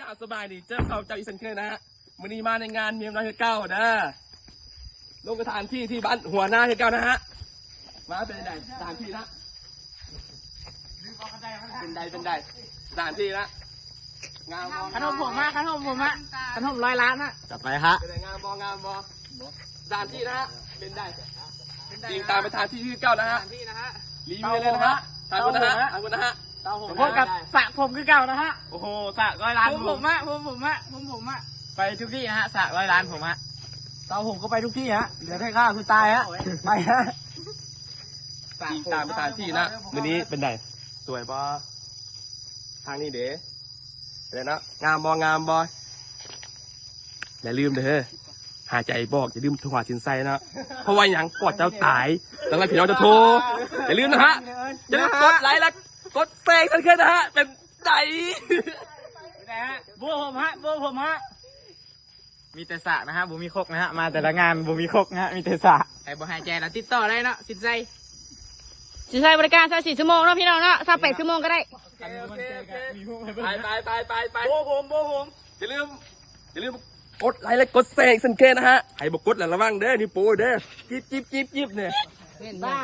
ກ້າວ ສະບາຍດີ ເຈີເຂົ້າເຈົ້າອີກເຊັ່ນເຄີຍນະຮະ. ມື້ນີ້ມາໃນງານເມຍນ້ອຍຄືເກົ່ານະ. ລົງສະຖານທີ່ທີ່ບ້ານຫົວນາຄືເກົ່ານະຮະ. ມາເປັນໃດສະຖານທີ່ນະ? ເປັນໃດ ເປັນໃດສະຖານທີ່ນະ? ງາມບໍ່? ຄັນຫົມຜົມມາ ຄັນຫົມຜົມມາ ຄັນຫົມຮ້ອຍລ້ານນະ. ຈັດໄປຮະ. ເປັນໃດ ງາມບໍ່? ງາມບໍ່? ສະຖານທີ່ນະຮະ ເປັນໃດ? ເປັນໃດ? ອີງຕາມສະຖານທີ່ຄືເກົ່ານະຮະ. ສະຖານທີ່ນະຮະ. ຣີວິວເລີຍນະຮະ. ເຕົ້າຫຸມນະຮະ. ເຕົ້າຫຸມນະຮະ. ເຕົ້າຫຸມນະຮະ. ກັບສະຜົມຄືເກົ່ານະຮະ. ໂອ້ໂຫ ສະຮ້ອຍລ້ານ. ຜົມ ຜົມມາ ຜົມ ຜົມມາ ຜົມ ຜົມມາ. ໄປທຸກທີ່ນະຮະ ສະຮ້ອຍລ້ານຜົມຮະ. ເຕົ້າຫຸມກໍໄປທຸກທີ່ຮະ. ເຫຼືອແຕ່ຂ້າຄືຕາຍຮະ. ໄປຮະ. ອີງຕາມສະຖານທີ່ນະ. ມື້ນີ້ເປັນໃດ? ສວຍບໍ່? ທາງນີ້ເດ. ເດເນາະ. ງາມບໍ່? ງາມບໍ່? ຢ່າລືມເດີ. ຫາຍໃຈບອກ ຢ່າລືມຖົງຫວາຊິນໄຊເນາະ. ເພາະວ່າຫຍັງ? ກອດເຈົ້າຕາຍ. ແລ້ວໃຫ້ພີ່ນ້ອງເຈົ້າໂທ. ຢ່າລືມນະຮະ. ຢ່າລືມກົດໄລ ແລະ ກົດແຊຣ໌ເຊັ່ນເຄີຍນະຮະ. ເປັນໃດ? ບໍ່ຜົມຮະ ບໍ່ຜົມຮະ. ມີແຕ່ສະນະຮະ ບໍ່ມີຄົກນະຮະ. ມາແຕ່ລະງານບໍ່ມີຄົກນະຮະ ມີແຕ່ສະ. ໃຜບໍ່ຫາຍໃຈລະຕິດຕໍ່ໄດ້ເນາະ ຊິນໄຊ. ຊິນໄຊບໍລິການຊາວສີ່ຊົ່ວໂມງເນາະ ພີ່ນ້ອງເນາະ ຊາວແປດຊົ່ວໂມງກໍໄດ້. ໂອເຄ ໂອເຄ ໂອເຄ. ໄປ ໄປ ໄປ ໄປ ໄປ. ບໍ່ຜົມ ບໍ່ຜົມ. ຢ່າລືມ ຢ່າລືມກົດໄລ ແລະ ກົດແຊຣ໌ເຊັ່ນເຄີຍນະຮະ. ໃຜບໍ່ກົດລະລະວັງເດີ ນິ້ວໂປ້ເດີ. ຈິບ ຈິບ ຈິບ ຈິບ ນີ້. ເຫັນບໍ່?